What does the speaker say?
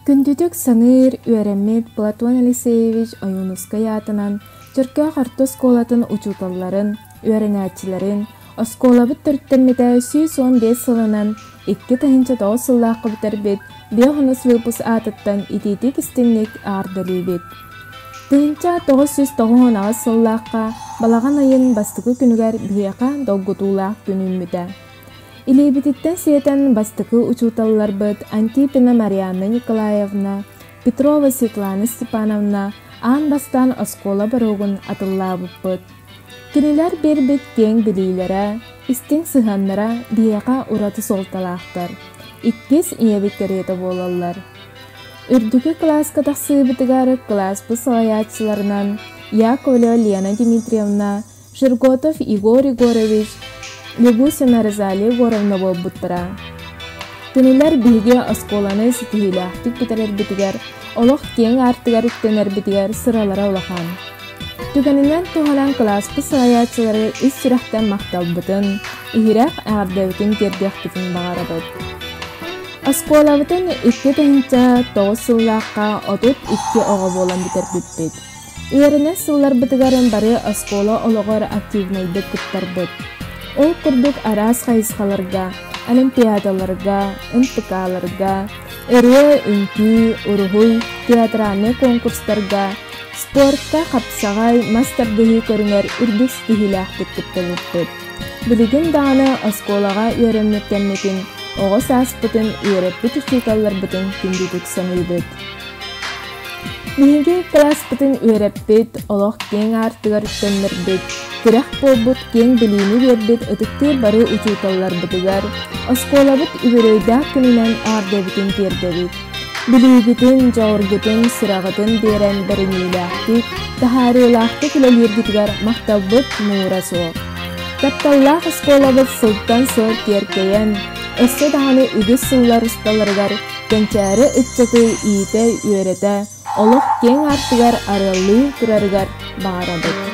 Күндүтүк саныыр, үөрэммит Платон Алексеевич Ойуунускай аатынан Чөркөөх орто оскуолатын учууталларын, үөрэнээччилэрин, оскуолабыт төрүттэммитэ 115 сылынан 2009 сыллаахха бүтэрбит биэс выпуск аатыттан итиитик-истиҥник эҕэрдэлиибит. 1998 сыллаахха балаҕан ыйын бастакы күнүгэр биһиэхэ долгутуулаах күн үүммүтэ. Илиибититтэн сиэтэн бастакы учууталларбыт Антипина Марианна Николаевна, Петрова Светлана Степановна аан бастаан оскуола боруогун атыллаабыппыт. Кинилэр биэрбит киэҥ билиилэрэ, истиҥ сыһыаннара биһиэхэ ураты суолталаахтар, иккис ийэбит кэриэтэ буолаллар. Үрдүкү кылааска тахсыыбытыгар кылааспыт салайааччыларынан Яковлева Лена Дмитриевна, Жерготов Егор Егорович, Лягусина Розалия Егоровна буолбуттара. Кинилэр биһиги оскуоланы ситиһиилээхтик бүтэрэрбитигэр, олох киэҥ аартыгар үктэнэрбитигэр сыралара улахан. Түгэнинэн туһанан кылааспыт салайааччылары ис сүрэхтэн махталбытын, иһирэх эҕэрдэбитин тиэрдиэхпитин баҕарабыт. Оскуолабытын 2009 сыллаахха 32 оҕо буолан бүтэрбиппит. Үөрэнэр сылларбытыгар бары оскуола олоҕор активнайдык кыттарбыт. Ол курдук араас хайысхаларга, олимпиадаларга, НПК-ларга, ырыа, үҥкүү, уруһуй, театральнай конкурстарга, спортка хапсаҕай, мас тардыһыы көрүҥэр үрдүк ситиһиилээхтик кыттыбыппыт. Билигин даҕаны оскуолаҕа үөрэммит кэммитин, оҕо сааспытын үөрэппит учууталларбытын күндүтүк саныыбыт. Биһиги кылааспытын үөрэппит, олох киэҥ аартыгар үктэннэрбит, тирэх буолбут киэҥ билиини биэрбит ытыктыыр бары учууталларбытыгар, оскуолабыт үбүлүөйдээх күнүнэн эҕэрдэбитин тиэрдэбит. Билиигитин, дьоҕургутун, сүрэҕитин биэрэн бэриниилээхтик, таһаарыылаахтык үлэлииргитигэр махталбыт муҥура суох. Тапталлаах оскуолабыт сылтан сыл киэркэйэн, өссө даҕаны үгүс сыллар усталарыгар Кэнчээри ыччаты иитэ-үөрэтэ, олох киэҥ аартыгар арыаллыы турарыгар баҕарабыт.